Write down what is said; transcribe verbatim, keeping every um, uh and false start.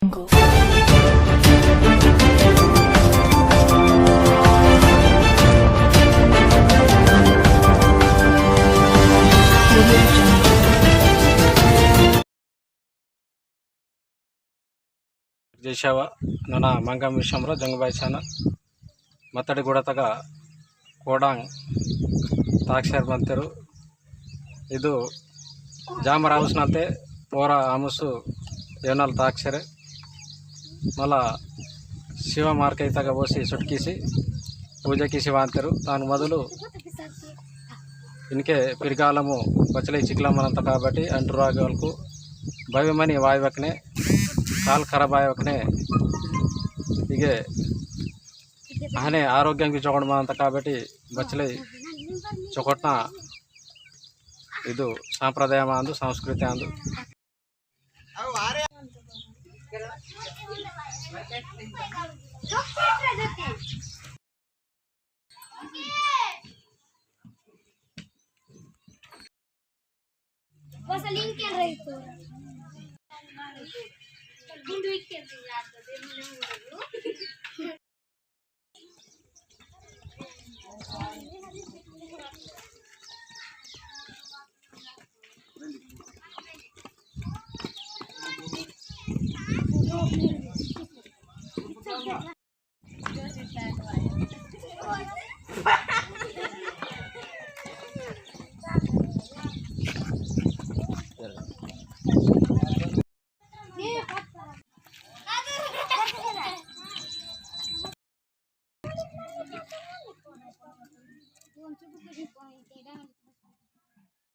जय सेवा, नना मंगम विषयमरा जंगुबाई channel। मत्तड़ी गुड़तगा कोडांग ताक्सेर मंतेरु। इदु जामर आमुसनते पोरा आमुसु एवनल ताक्सेरे। मला शिव मार्क इतगा बोसी सुटकीसी पूजा कीसी वांतेरु। तान मदुलु इनके पिरगालमु बचले चिकला मनंत काबटी अंटुरागलकु भव्यमनी वायवकने काल खराब आयवकने इगे अहने आरोग्यंगी चोकट मनंत काबटी बचले चोकटना इदु सांप्रदाय आंदु, संस्कृति आंदु।